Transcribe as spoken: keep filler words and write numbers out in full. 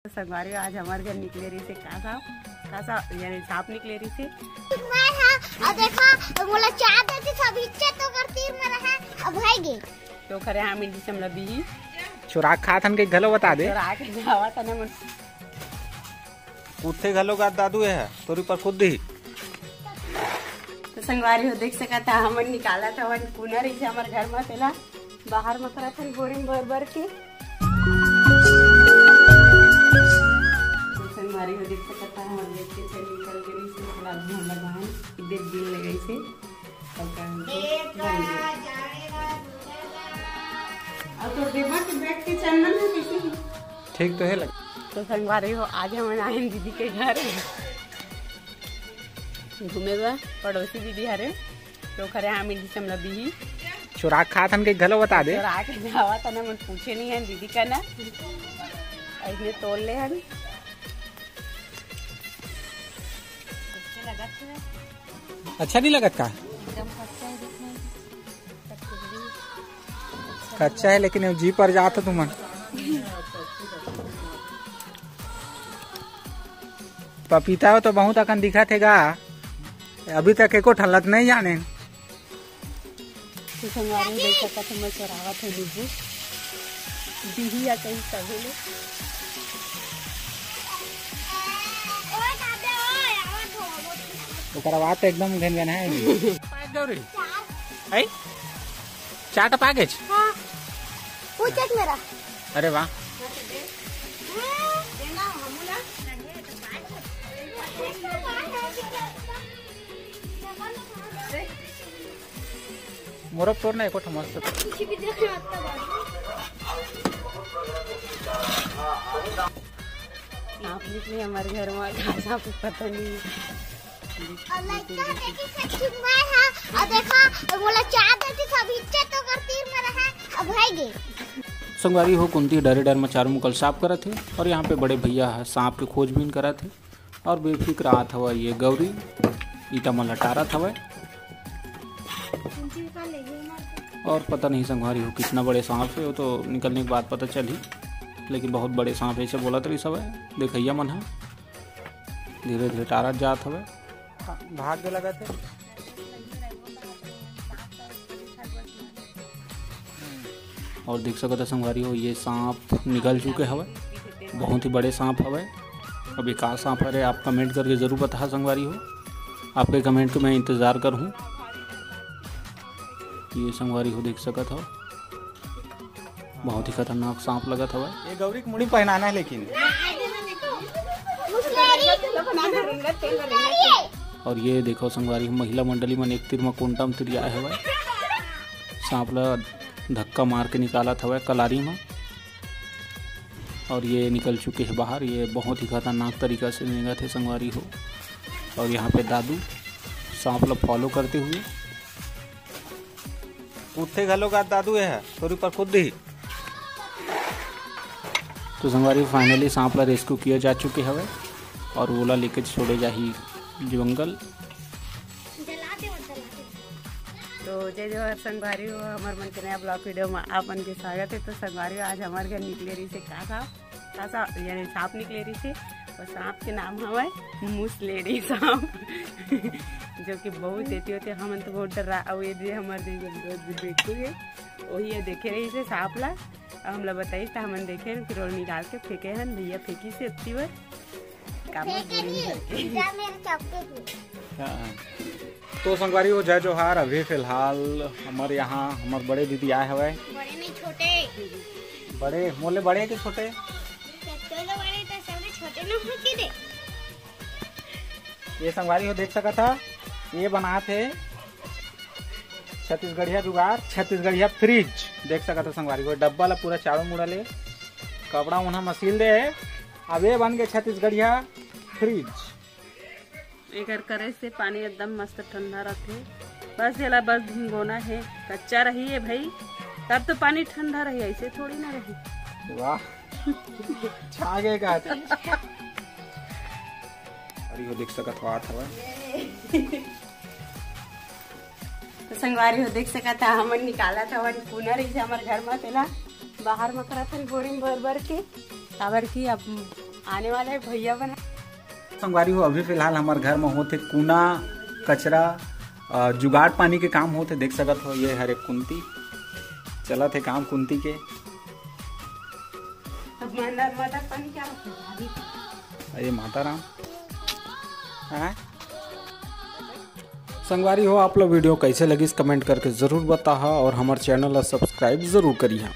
तो संगवारी हो, आज हमर घर निकले रहिसे का सांप, का सांप, यानी सांप निकले रहिसे। मैं हा, अब देखा, मोला चार देती सब इच्छा तो कर तीर में रहा, अब है गे। तो खरे हाँ मिल जिसे हमला बिही। चुरा खात हन के घलो बता दे। चुरा के जावा तने मन। कुत्थे घलो गा दादू ए है, तोरी पर खुद दी। तो संगवारी हो देख सकत हा, हमन निकालत हवन कुना रहिसे हमर घर म, तेला बाहर म करत हन बोरी म भर भर के। तो संगवारी हो देख सकत हा, हमर देख के फेर निकल के रहिसे, थोड़ा अभी हमला बहन एक डेढ़ दिन लगाइसे। अउ का होथे? बन गे। अउ तोर देवा के बैठ के चलना है कैसे? ठीक तो है लग। तो संगवारी हो, आज हमन आए हन दीदी के घर घूमे बर, पड़ोसी दीदी हरे, तो खरे हाँ मिल जिसे हमला बिही। चुरा खात हन के घलो बता दे। चुरा के जावा तने मन पूछे नहीं है दीदी का ना, ऐसने तोड़ ले हन। अच्छा नहीं लगत का? कच्चा है लेकिन जी पर जात हो तुमन। पपीता हो तो बहुत अकन दिखत हे गा, अभी तक एको ठलत नहीं जाने। तो संगवारी देख सकत हो, मैं चोरावत हूँ नींबू। बिही या कहीं तभी ले। ओकर आवाज तो एकदम घन घन है। पाँच गौरी। आई? चार तो पागेच। हाँ। पूछ एक मेरा। अरे वाह। मोर अब तोर ना एको ठो मस्त। सांप निकले हमर घर में, कहाँ सांप पता नहीं। और लड़का देखी सच्ची मैं है, और देखा, मोला चार देती सब इच्छा तो कर तीर में रहा, अब है गे। संगवारी हो, कुंती डरे डर में चारों मुकल साफ करत हे और यहाँ पे बड़े भैया ह सांप के खोजबीन करत हे। और बेफिक्र आत हवय ये गौरी, ईटा मन ल टारत हवय। और पता नहीं संगवारी हो कितना बड़े सांप हे, वो तो निकलने के बाद पता चलही, लेकिन बहुत बड़े सांप हे, ऐसे बोलत रहिस हवय देखइया मन ह। धीरे धीरे टारत जात हवय। भाग के लगत हे। और देख सकत ह संगवारी हो, ये सांप निकल चुके हवय, बहुत ही बड़े सांप हवय। अब ये का सांप हरे, आप comment करके जरूर बताहा संगवारी हो, आपके comment के मैं इंतजार करहूँ। ये संगवारी हो देख सकत हो, बहुत ही खतरनाक सांप लगत हवय। ये गौरी के मुड़ी पहनाना है लेकिन। और ये देखो संगवारी, महिला मंडली मन एक तीर म कोंटा म तिरियाए हवय। सांप ला धक्का मार के निकालत हवय कलारी म। और ये निकल चुके हैं बाहर। ये बहुत ही खतरनाक तरीका से रेंगत हे संगवारी हो। और यहाँ पे दादू सांप ला follow करते हुए। कुत्थे घलो का दादू ये है, तोरी पर खुद ही। तो संगवारी, finally सांप ला rescue किया जा चुके हवे और ओला लेके छोड़े जाही जंगल। तो जय जोहार संगवारी हो, हमर मन के नया vlog video में आप मन के स्वागत है। तो संगवारी हो, आज हमर घर निकले रहिसे का सांप, का सांप, यानी सांप निकले रहिसे। और सांप के नाम हवय मुसलेड़ी सांप, जो कि बहुत एती होते, हमन तो बहुत डर्रा। अउ ये दे हमर दे बेटू हे, वही ये देखे रहिसे सांप ला, अउ हमला बताइस त हमन देखे हन, फिर ओला निकाल के फेंके हन, भैया फेंकी से एती बर। काबर फेंके बोरी नहीं, भर के। जा मेरे चप्पल को। हाँ। तो संगवारी हो, जय जोहार। अभी फिलहाल हमर यहाँ हमर बड़े दीदी आए हवय। बड़े नहीं, छोटे। बड़े, मोले बड़े के छोटे? तो, तो बड़े तो सबले छोटे न होती दे। ये संगवारी हो देख सकत हा, ये बनात हे छत्तीसगढ़िया जुगाड़, छत्तीसगढ़िया fridge। देख सकत हा संगवारी हो, डब्बा ला पूरा चारों मुड़ा ले कपड़ा उन्हा मसील दे हे। अब ये बन के छत्तीसगढ़िया fridge। एकर करे से पानी एकदम मस्त ठंडा रथे। बस एला बस भिंगोना हे, कच्चा रही है भाई, तब तो पानी ठंडा रही, ऐसे थोड़ी ना रही। वाह, छा गए का। अरे वो देख सकत हो, आत हवय। तो संगवारी हो देख सकत हा, हमन निकालत हवन कुना रहिसे हमर घर म, तेला बाहर म करत हन बोरी म भर भर के, काबर कि अब आने वाला है भैया बना। संगवारी हो, अभी फिलहाल हमर घर में होथे कूना कचरा, अ, जुगाड़ पानी के काम होथे। देख सकत हो, ये हरे कुंती, चलत हे काम कुंती के। अब मैं नर्मदा पानी क्या होता है भाभी? अरे माता राम, हाँ? संगवारी हो, आप लोग वीडियो कैसे लगिस, कमेंट करके जरूर बताहा और हमर चैनल ला सब्सक्राइब जरूर करिहा।